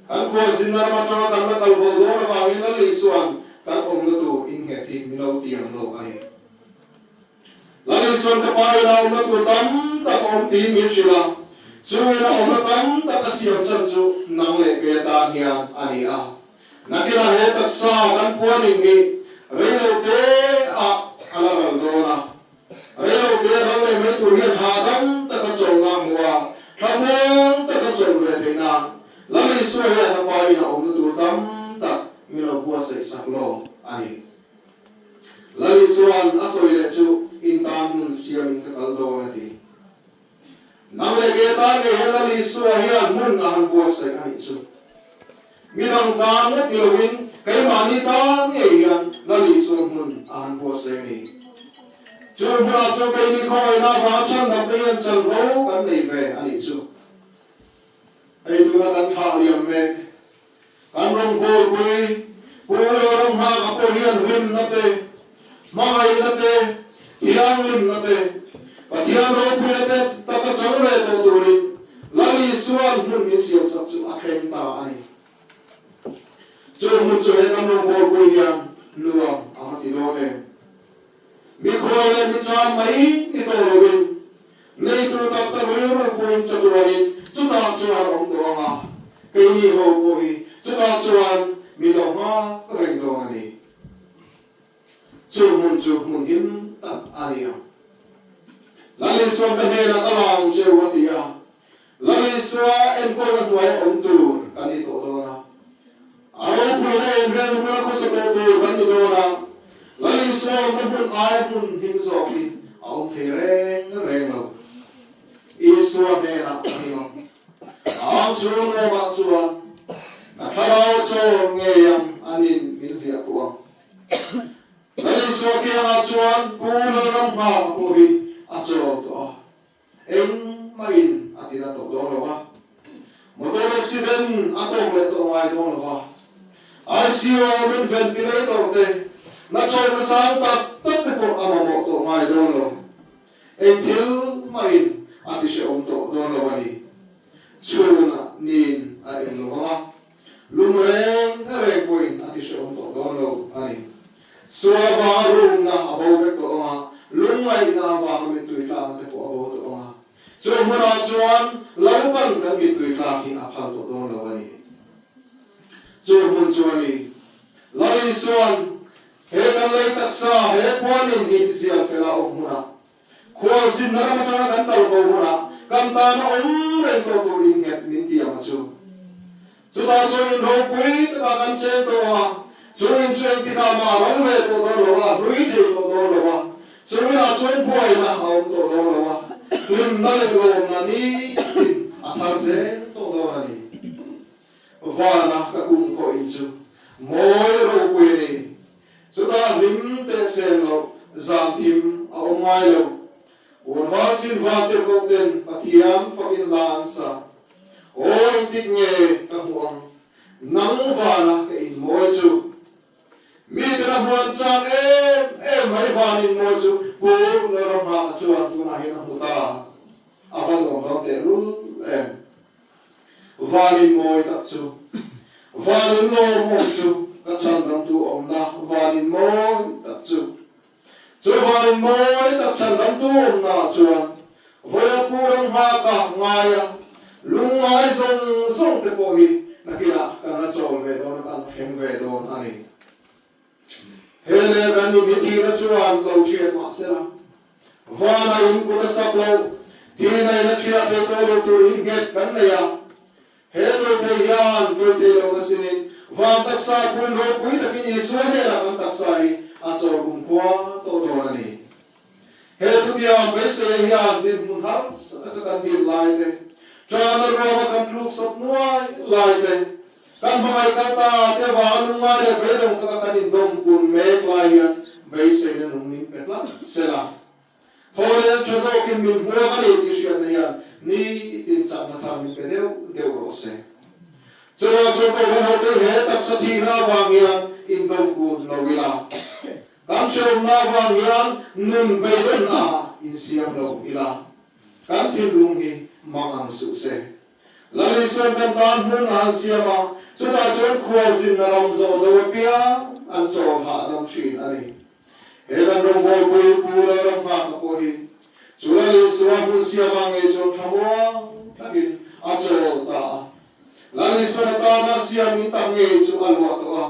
Kan khualzinna ram atanga kan la kal bo dawn avangin Lal Isuan kan awmna tur innghet hi min lo tiam lawk a ni. Lal Isuan ka pa ina awmna tur tam tak a awm tiin min hrilh a, chu ina awmna tam tak a siam chan chu nang leh kei atan hian a ni a. Nakinah he taksa kan puanin hi reilo te ah a la ral dawn a, reilo te a ral leh mai tur hian hahdam taka chawlhna a hmu a, thlamuang taka chawlh ve theih nan Lal Isua hian a pa ina awmna tur tam tak min lo buatsaih sak lawk a ni. Lal Isua'n a sawi leh chu in tan hmun siamin ka kal dawn a ti. Nang leh ke tan ngei hian Lal Isua hian hmun a han buatsaih a nih chu. Midang tan ngawt ni loin keimahni tan ngei hian Lal Isua'n hmun a han buatsaih a ni. Chu hmunah chuan keini khawngaihna avanga chhandam te hian chanvo kan nei ve a nih chu. Hei tuna kan thlah liam mek. Kan rawngbawlpui Pu Lalramnghaka pawh hian hlimna te, hmangaihna te, thianghlimna te, Pathian ropuina te taka chang ve tawh turin Lal Isua'n hmun min siamsak chu a thleng ta a ni. Chu hmun chu he kan rawngbawlpui hian nuam a va ti dawn em? Mikhual leh michang mai ni tawh loin neitu tak tak rilru puin chatuanin chutah chuan awm tawh ang a, keini ho pawh hi chutah chuan mi lo nghak reng dawn a ni. Chu hmun chu hmun him tak a ni ang. Lal Isuan ka hnenah ka la ang cheu a ti a, Lal Isua enkawlna hnuaia awm tur kan ni tawh dawn a. A ropuina inrel hmuna khawsa tawh tur kan ni dawn a. Lal Isua awmna hmun aia hmun him zawk hi a awm thei reng reng lo. Isua hnenah ka him ang. A ang chhung nuamah chuan ka thlarau chaw ngei ang anin min hliah kuh ang. Lal Isua kiangah chuan Pu Lalramnghaka pawh hi a chawl tawh a. Engmahin a ti na tawh dawn lo va, motor accident a tawk leh tawh ngai dawn lo va, ICU a awmin ventilator te, nachhawkna sang tak tak te pawh a mamawh tawh ngai dawn lo. Eng thil mahin a ti hrehawm tawh dawn lo a ni. Chhunah nin a eng lo vang a, lum reng reng pawhin a ti hrehawm tawh dawn lo a ni. Sual avanga rumna a bo vek tawh ang a, lungngaihna avanga mittui tlakna te pawh a bo tawh ang a. Chu hmunah chuan Lalpan kan mittui tlak hi a phal tawh dawn lo a ni. Chu hmun chu a ni. Lal Isua'n he kan lei taksa, he puanin hi zial fela awm hmunah, khualzinna ram atanga kan kal bo hunah kan tana awm reng tawh tur innghet min ti ang a chu. Chutah chuan in ropui takah kan cheng tawh ang a, chu in chu engtikah mah a ro ve tawh dawn lo a, hlui thei tawh dawn lo a, chu inah chuan buaina a awm tawh dawn lo a, hlimna leh lawmna nitin a thar zel tawh dawn a ni. Vana ka kum khawh in chu mawi ropui a ni. Chutah hlim teh sem loh zam thim a awm ngai lo. Unval sin van tirhkoh ten Pathian fakin hla an sa. Aw engtik nge ka hmuh ang nang vana ka inmawi chu. Miten a hmuan chang em em mai van inmawi chu Pu Lalramnghaka chuan tunah hian a hmu ta. A va nuam dawn tehlul em. Van inmawi tak chu. Van inlawmawm chu ka chhandamtu awmna van inmawi tak chu. Chuvangin mawi tak chhandamtu awmnaah chuan vawiin pu ram nghaka ngaia lungngai zawng zawng te pawh hi nakinah kan la chawl ve dawn a, kan thleng ve dawn a ni. He leh kan in hi thihna chuan lo thiat mah sela, vana in kut a sak lo, thihna in a thiah thei tawh lo tur in nghet kan nei a, He Tawithei hian Tawithei lo na sinin van taksa puin ropui takin Isua hnenah kan taksa hi a chawl kumkhua tawh dawn a ni. He thutiang beiseia hian dinhmun harsa taka kan din lai te, ṭana ruama kan tluk sawp nuai lai te, kan hmangaih kal ta te avanga lungngai leh beidawng taka kan indawm kun mek lai hian beiseina nung min pe tlat sela. Thawleng tha zawkin min hmuak a ni tih hriatna hian nitin chakna thar min pe deuh deuh rawh se. Chuvang chuan Kohhran hote he taksa thihna avang hian indawmkun lo ila, kan hrehawmna avang hian nun beidawnna insiam lo ila, kan thinlung hi mang ang suh se. Lal Isuan kan tan hmun a han siam a, chutah chuan khualzinna ram zawh zo apiang an chawl hahdam thin a ni. He kan rawngbawlpui Pu Lalramnghaka pawh hi chu Lal Isua hmun siamah ngei chuan thlamuang takin a chawl ta a. Lal Isuan atana siam in tak ngei chu a luah tawh a,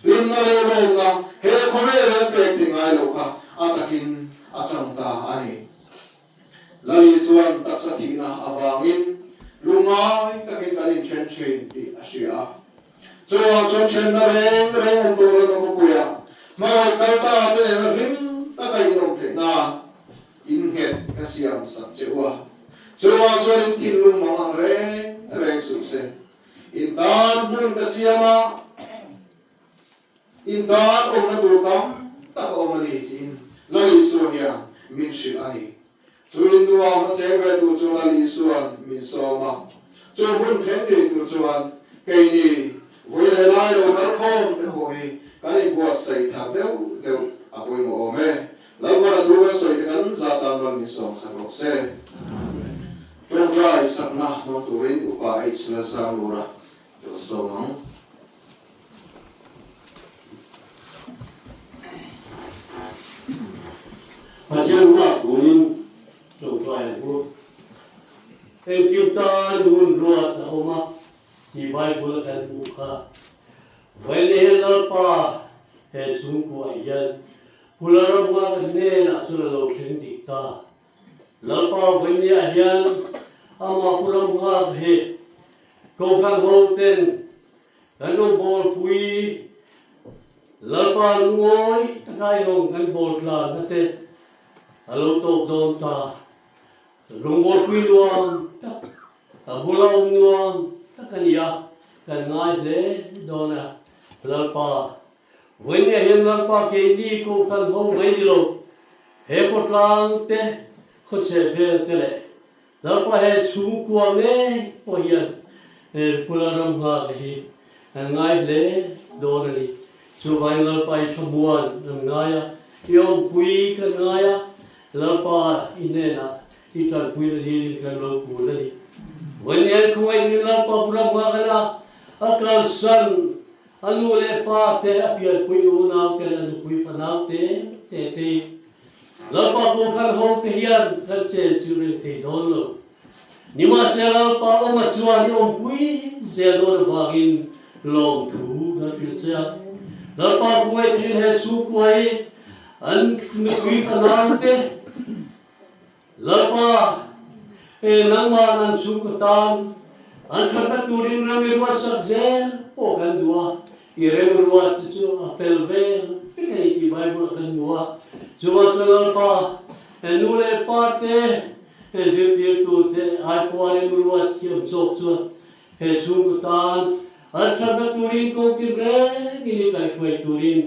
hlimna leh lawmna he khawvel an pek theih ngai lo kha a takin a chang ta a ni. Lal Isuan taksa thihna avangin lungngai takin kan inthen thin tih a hria a. Chuvang chuan thenna reng reng awm tur lama khawpuia hmangaih kal ta te nena hlim taka in awm theih nan innghet ka siam sak che u a. Chuvang chuan in thinlung mang ang reng reng suh se. In tan hmun ka siam a. In tan awmna tur tam tak a awm a ni tiin Lal Isua hian min hrilh a ni. Chu in nuam a cheng ve tur chu Lal Isua'n min sawm a, chu hmun thleng thei tur chuan keini vui leh lai lo kal khawm te pawh hi kan inbuatsaih thar deuh deuh a pawimawh awm e. Lalpana thu kan sawi te kan za tan rawn min sawm sak rawh se. Tawngtai sakna hmang turin Upa H. Lalsanglura ka sawm ang. Pathian ruat turin tawngtai ang u. Engkim tan hun ruat a awm a tih Bible a kan hmuh kha. Vawiin hian Lalpa he chhungkuah hian Pula ramnga ka hnenah chuan a lo thleng dik ta. Lalpa vawiin hian amah Pu Ramnga hi Kohhran ho ten Kan rawn bawlpui Lalpa lungawi taka i rawn kan bawl tlanna te a lo tawp dawn ta. Rawngbawlpui nuam tak, a bula awm nuam tak a ni a, kan ngai hle dawn a. Lalpa, vawinia hian Lalpa keini Kohhran ho mai ni lo, he khawtlang te, khawchheh vel te leh Lalpa he chhungkua ngei pawh hian Pula ram nghak hi an ngai hle dawn a ni. Chuvangin Lalpa i thlamuan an ngai a, i awmpui kan ngai a, Lalpa i hnenah i tanpui na hi kan lo kun a ni. Vawiin khawngaih Lalpa pu ram nghak ana a kalsan a nu leh pa te, a pianpui unau te leh a nupui fanau te te te hi Lalpa Kohhran ho te hian kan chen chu reng thei dawn lo. Nimahsela Lalpa awma chuan i awmpui zel dawn avangin lawmthu kan hrilh che a. Lalpa khawngaih takin he chhungkua hi an nupui fanau te Lalpa e nangmah an chhungkaw tan an thatna turin ram i ruatsak zel pawh kan duh a. I remruat te chu a fel vel vek a ni tih Bible ah kan hmu a. Chuvang chuan Lalpa, he nu leh pa te, he zirtirtu te ai pawha remruat thiam chawk chuan he chhungkaw tan an thatna turin kawngtin rengin i kaihhruai turin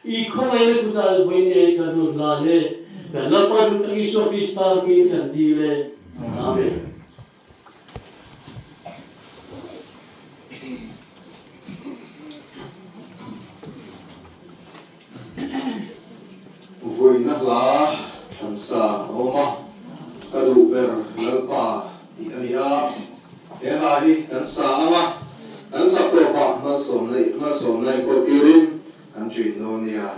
i khawngaihna kutah an vawi ngei kan rawn hlan e. Kan Lalpa duh tak Isua Krista hmingin kan dil e. Amen. Vawiina hla thansa a awm a, ka duh ber Lalpa tih a ni a, he hla hi kan sa ang a, kan sak tawpah malsawmna inkawl tirin kan ṭin dawn nia.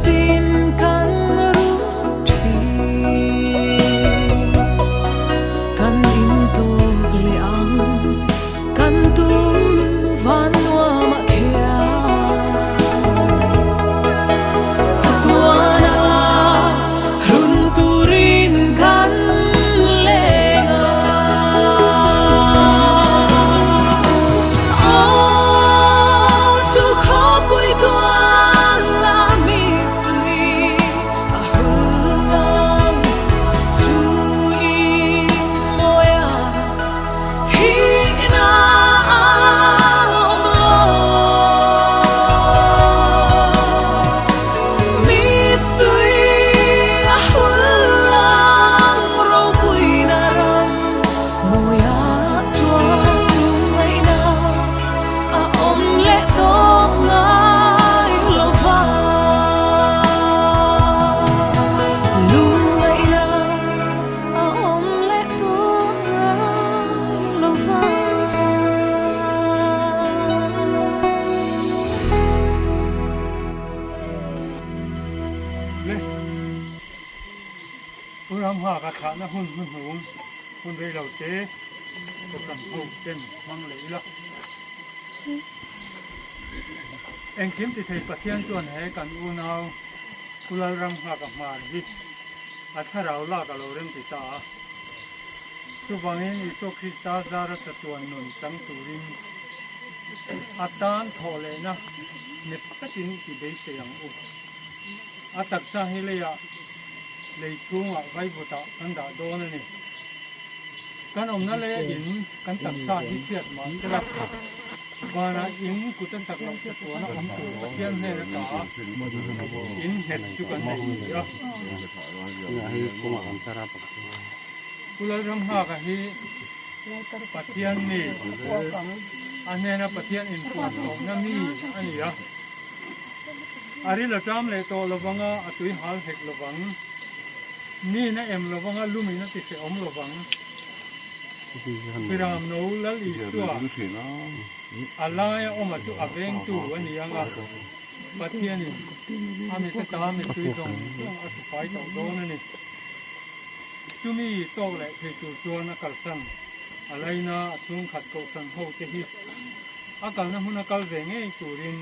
Tin kan rum thin. Kan in tawk leh ang, kan tum van nuam a khian. Chatuana hlun turin kan leng a. Aw chu khawpui tual a mittui a hul ang chu in mawi a thihna a awm lo. Mittui a hul ang ropuina ram Mawia chuan lungngaihna a awm leh tawh ngai lo va. Lungngaihna a awm leh tawh ngai lo va. Pu Ramhaka thlahna hun hnuhnung hun rei lo te Kohhran ho ten hmang leh ila. Engkim ti thei Pathian chuan he kan unau Pu Lalramhaka hmar hi a thlarau lak a lo rem ti ta a. Chuvangin Isua Krista zara chatuan nun chang turin a tan thawh lehna nghet takin i beisei ang u. A taksa hi leiah lei chhungah vaivutah kan dah dawn a ni. Kan awmna leh in kan taksa hi chhiat mah sela, vanah in kut a sak loh chatuana awm tur Pathian hnen ata in nghet chu kan nei si a. Pu Lalramnghaka hi Pathian mi, a hnena Pathian inpuantawhna mi a ni a. A ril a ṭam leh tawh lovang a, a tui hal hek lovang. Nin a em lovang a, lumin a ti hrehawm lovang. Biram no Lal Isua a laia awma chu a vengtu a ni ang a, Pathianin a mite ta mittui zawng zawng a hrufai tawh dawn a ni. Chumi tawk leh thei tur chuan a kalsan a laina a chhungkhat kohhran hote hi A kalna hmuna kal ve ngei turin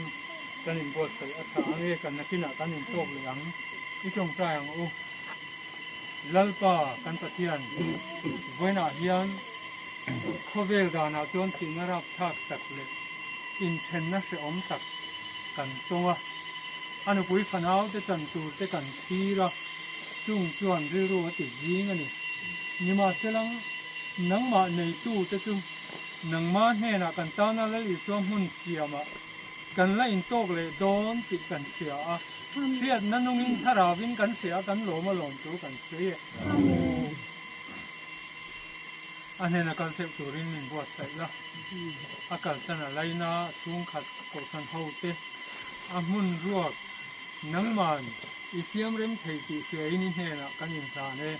kan inbuatsaih a tha ang e, kan nakinah kan intawk leh ang, i tawngtai ang u. Lalpa kan Pathian, vawiinah hian khawvel danah chuan thihna rapthlak tak leh inthenna hrehawm tak kan tawng a, a nupui fanaute chan turte kan thlir a, chung chuan rilru a ti zing a ni. Nimahselang, nangmah neitute chu Nangmah hnenah kan tana Lal Isua hmun siamah kan la intawk leh dawn tih kan hria a, hriatna nungin thlaravin kan hria a, kan lawm a lawm chu kan sawi e. A hnena kal theuh turin min buatsaih la, a kalsan a laina chhungkhat kohhran ho te a hmun ruak nangman i siam rem thei tih hriain i hnenah kan inhlan e.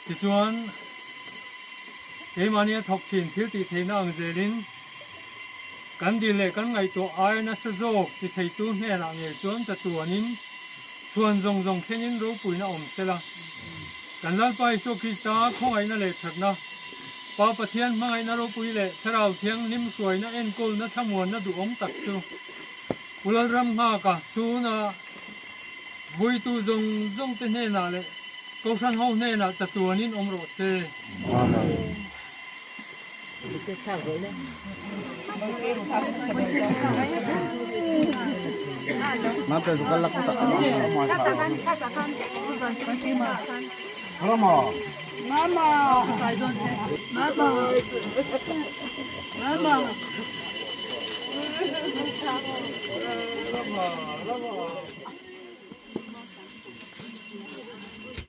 Tichuan, keimahni a thawk thin thil tih theihna ang zelin kan dil leh kan ngaihtuah aia nasa zawk ti theitu hnenah ngei chuan chatuanin chhuan zawng zawng thlengin ropuina awm sela. Kan Lalpa Isua Krista khawngaihna leh thatna, Pa Pathian hmangaihna ropui leh Thlarau Thianghlim hruaina enkawlna thlamuanna duhawm tak chu Pu Lalramnghaka chhuna Vuitu zawng zawng te hnenah leh Kohhran ho hnenah chatuanin awm rawh se. Amen.